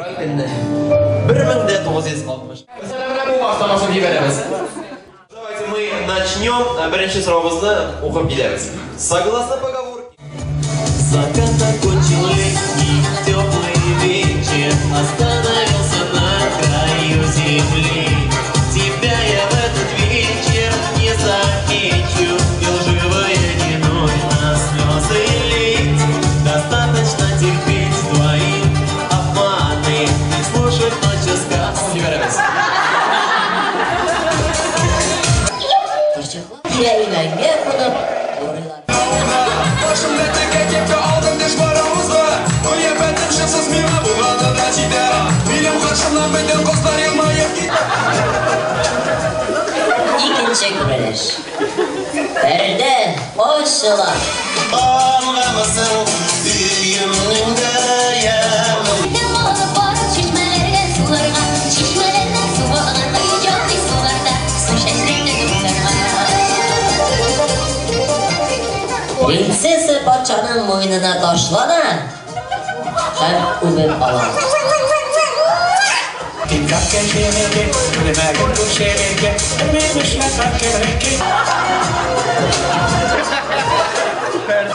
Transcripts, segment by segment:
Февраль көнне 1960. Менә бу баштан җибәрәбез. Давайте мы начнем. Беренче соравыбызны укып китәбез. Согласно поговорке. Закат окончил летний теплый вечер, остановился на краю земли. Тебя я в этот вечер не замечу, и лживая не нужно слезы лить. Достаточно терпеть твои обманы и слушать ночью сказки. Имәнгә кунып, урыйлар. Башымда текә кепкә алдым дошманыбызга. Кыяфәтем шыксыз миңа булганы да җитә. Минем каршымнан бөтен кызлар елмаеп китә. Икенче күренеш. Пәрдә ачыла. Аңламасың өемнең дә ямен. Алып барып чишмәләргә, суларга, чишмәләрдән су алганда, җанлы суларда су чәчрәтте дусларга. Принцесса патшаның муенына ташлана һәм үбеп ала.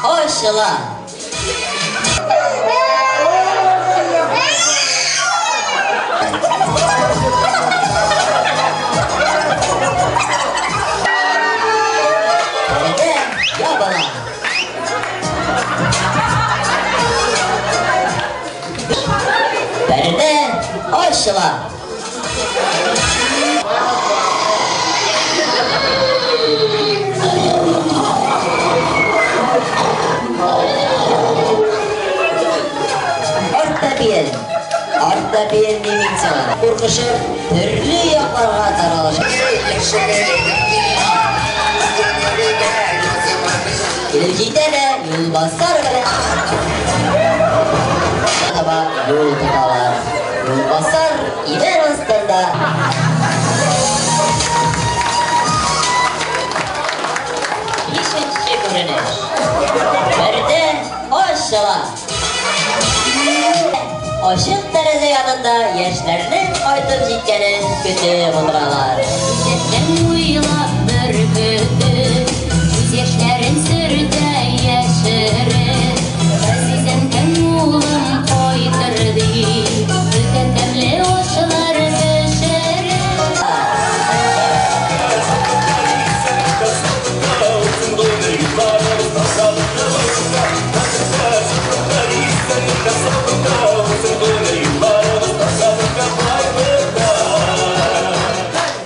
Ачыла. Пәрдә ябыла. Пәрдә ачыла. Артта пиел. Артта пиел димин сиңа. Куркышып, төрле якларга таралыша. Килеп җитә дә юлбасар белән таба юл тоталар. Юлбасар имән астында. Бишенче күренеш. Пәрдә ачыла. Ачык тәрәзә янында яшьләрнең кайтып җиткәнен көтеп утыралар. Күзәтәм уйлап бер көтеп, күз яшьләрен сөртә яшереп. Газиз әнкәм улым кайтыр дип, көтә тәмле ашлар пешереп.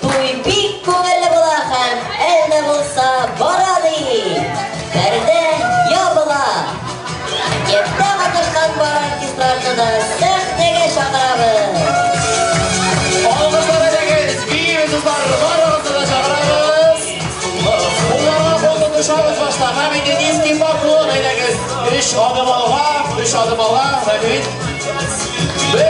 Туй бик күңелле була һәм әле булса бара ди. Пәрдә ябыла. Мәктәптә катнашкан бар артистларны да сәхнәгә чакырабыз. Алкышлар әйдәгез, биибез, дуслар, барыгызны да чакырабыз. Кулларга кул тотышабыз башта. Һәм инде низкий поклон әйдәгез. Өч адым алга, өч адым алга. Рәхмәт. Бер,